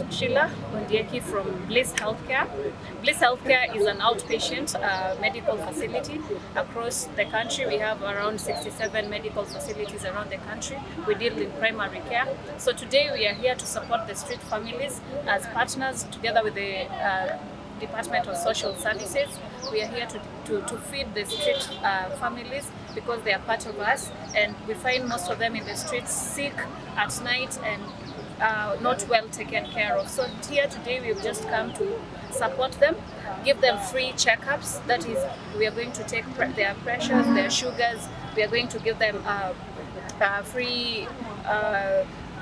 Sheila Ondieki from Bliss Healthcare. Bliss Healthcare is an outpatient medical facility across the country. We have around 67 medical facilities around the country. We deal in primary care. So today we are here to support the street families as partners together with the Department of Social Services. We are here to feed the street families because they are part of us, and we find most of them in the streets sick at night and not well taken care of. So here today we've just come to support them, give them free checkups. That is, we are going to take their pressures, their sugars. We are going to give them free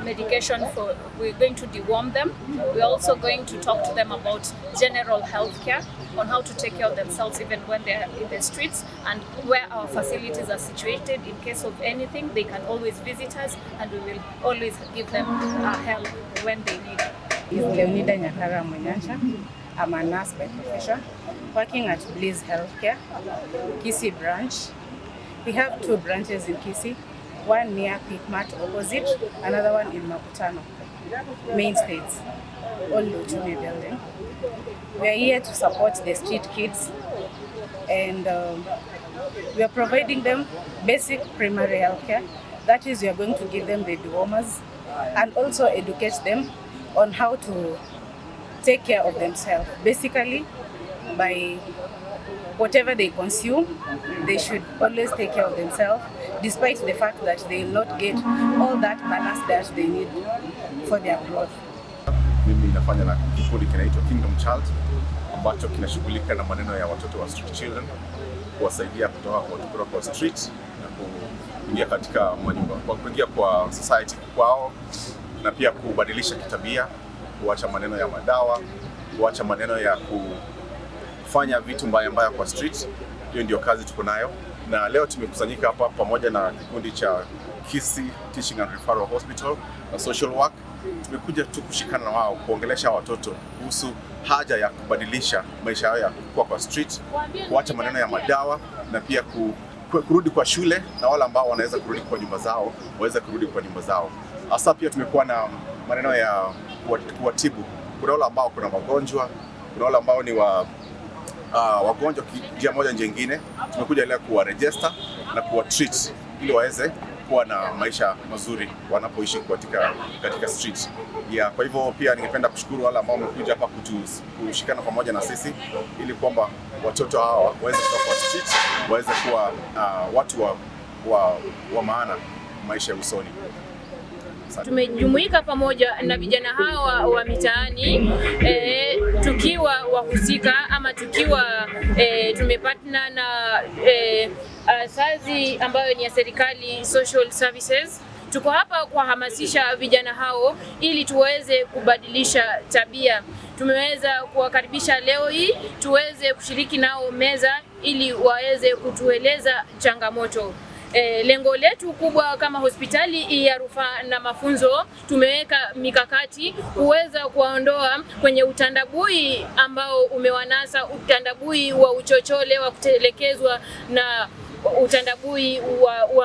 medication for, we're going to deworm them. We're also going to talk to them about general health care, on how to take care of themselves even when they're in the streets, and where our facilities are situated. In case of anything, they can always visit us and we will always give them help when they need. Is Leonida Nyakara Munyansha. I'm a nurse by profession, working at Bliss Healthcare, Kisii branch. We have two branches in Kisii, one near Quickmart opposite, another one in Makutano, main states, Old Uchumi building. We are here to support the street kids, and we are providing them basic primary healthcare. That is, we are going to give them the dewormers and also educate them on how to take care of themselves. Basically, by whatever they consume, they should always take care of themselves, despite the fact that they will not get all that balance that they need for their growth. Mimi nafanya na kikundi kinaitwa Kingdom Child ambacho kinashughulika na maneno ya watoto wa street children, kuwasaidia kutoka kwa street na kuingia katika manyumba, kwa kuingia kwa society kwao, na pia kubadilisha kitabia, kuacha maneno ya madawa, kuacha maneno ya kufanya vitu mbaya mbaya kwa street. Hiyo ndio kazi tuko nayo, na leo tumekusanyika hapa pamoja na kikundi cha Kisii Teaching and Referral Hospital na social work. Tumekuja tu kushikana na wao kuongelesha watoto kuhusu haja ya kubadilisha maisha yao ya kukua kwa street, kuacha maneno ya madawa na pia kurudi kwa shule, na wale ambao wanaweza kurudi kwa nyumba zao waweze kurudi kwa nyumba zao. Hasa pia tumekuwa na maneno ya kuwatibu. Kuna wale ambao kuna magonjwa, kuna wale ambao ni wagonjwa njia moja njia nyingine. Tumekuja leo kuwaregister na kuwa treat ili waweze kuwa na maisha mazuri wanapoishi katika street. Yeah, kwa hivyo pia ningependa kushukuru wale ambao wamekuja hapa kushikana pamoja na sisi ili kwamba watoto hawa waweze kutoka kwa street waweze kuwa watu wa maana maisha ya usoni. Asante. Tumejumuika pamoja na vijana hawa wa mitaani tukiwa wahusika ama tukiwa tumepartner na asasi ambayo ni ya serikali, Social Services. Tuko hapa kuwahamasisha vijana hao ili tuweze kubadilisha tabia. Tumeweza kuwakaribisha leo hii tuweze kushiriki nao meza ili waweze kutueleza changamoto. Lengo letu kubwa kama hospitali ya rufaa na mafunzo, tumeweka mikakati kuweza kuwaondoa kwenye utandabui ambao umewanasa, utandabui wa uchochole wa kutelekezwa na utandabui wa